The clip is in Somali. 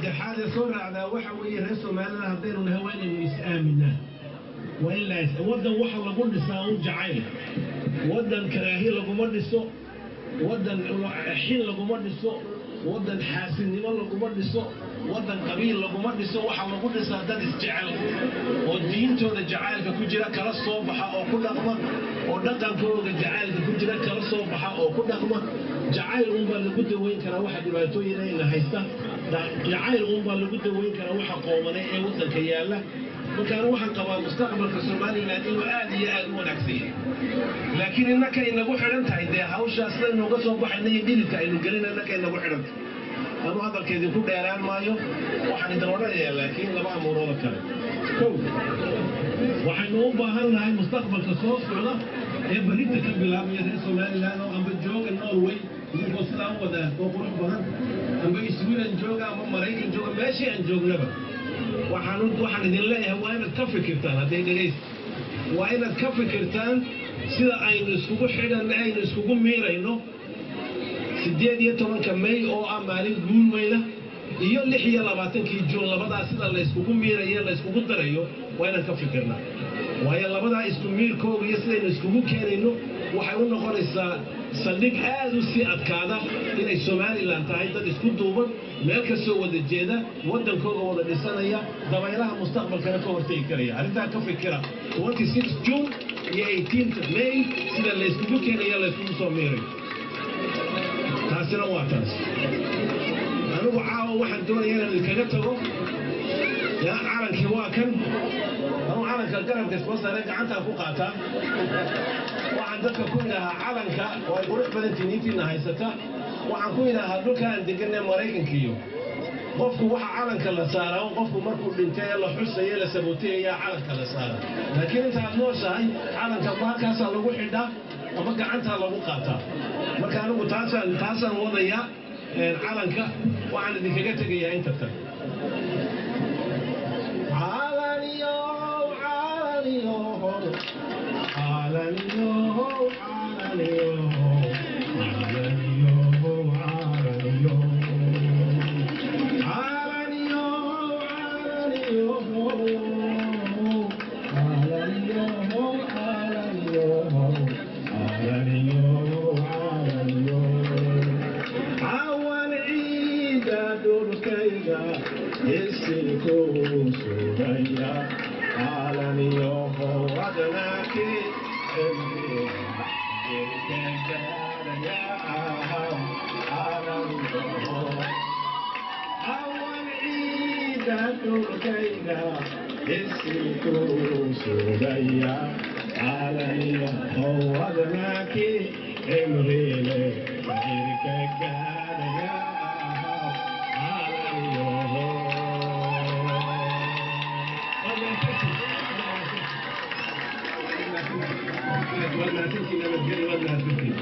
Saddexaad ee soo raacdaa waxa weeye, reer Soomaalida haddaynu nahay, waa inaynu is-aaminaa. Waa in la waddan waxa lagu dhisaa un jacayl. Waddan karaahi laguma dhiso, waddan xin laguma dhiso, waddan xaasidnimo laguma dhiso, waddan qabiil laguma dhiso. Waxa lagu dhisaa dad isjecel oo diintooda jacaylka ku jira kala soo baxa oo ku dhaqma, oo dhaqankooda jacaylka ku jira kala soo baxa oo ku dhaqma. Jacayl uunbaa lagu daweyn karaa waxa dhibaatooyinayna haysta. Jacayl uunbaa lagu daweyn karaa waxa qoomanay ee waddanka yaalla. Markaan waxaan qabaa mustaqbalka Somaliland inuu aad iyo aad u wanaagsan yahay, laakiin innaka inagu xidhan tahay dee hawshaas sidaynu uga soo baxayna iyo dhididka aynu gelina innaka inagu xidhan tahay. Anu hadalka idinku dheeraan maayo. Waxaan idin odhanayaa laakiin laba amuurooda kale. Kow, waxaynu u baahan nahay mustaqbalka soo socda ee berrinta ka bilaabmaya, reer Somaliland oo amba jooga Norway idinkoo sidaa u wada oo qurux badan, amba Sweden jooga ama Maraykan jooga, meeshii aan joognaba, waxaan idin leeyahay waa inaad ka fikirtaan hadday dhegays, waa inaad ka fikirtaan sida aynu iskugu xidhan, aynu iskugu miirayno 18-ka May oo ah maalin guul weyna iyo 26-kii Juun. Labadaa sida layskugu miirayo, layskugu darayo, waa inaan ka fikirnaa, waayo labadaa isku miirkooga iyo sidaynu iskugu keenayno waxay u noqonaysaa saldhig aad u sii adkaada inay Somaliland tahay dad isku duuban, meel kastoo wada jeeda, waddankooga wada dhisanaya, dabaylaha mustaqbalkana ka hortegi karaya. Arrintaa ka fikira, June iyo 18 May sida layskugu keenayo, layskugu soo miirayo. Taasina waa taas. Anigu caawa waxaan doonaya inaan idinkaga tago yaa calankii waa kan. Anuu calanka garabka isma saare, gacantaan ku qaataa. Waxaan dadka ku idhaahaa calanka oo ay qurux badantiin intiina haysata. Waxaan ku idhaahaa dhulka aan deganay Maraykankiiyo qofku waxa calanka la saaraa qofku markuu dhintay ee la xusayo, la sabootayayaa calanka la saaraa, laakiin intaad nooshahay calanka ma halkaasaa lagu xidhaa ama gacantaa lagu qaataa. Marka anigu taasaan wadayaa calanka. Waxaan idinkaga tegayaa inta tan. Calanyow, calanyow, calanyow, calanyow, calanyow, calanyow, calanyow, calanyow, calanyow, calanyow, calanyow, cawan ciida dhulkayga isinku sugaya, calanyow adnaaki cimriga jirka gaaraya ahaw, calanyow cawan ciida dhulkayga isinku sugaya, calanyow adnaaki cimrile jirka gaaraya ahaw, calanyow. Waad mahadsantiin, nabadgelyo, waad mahadsantiin.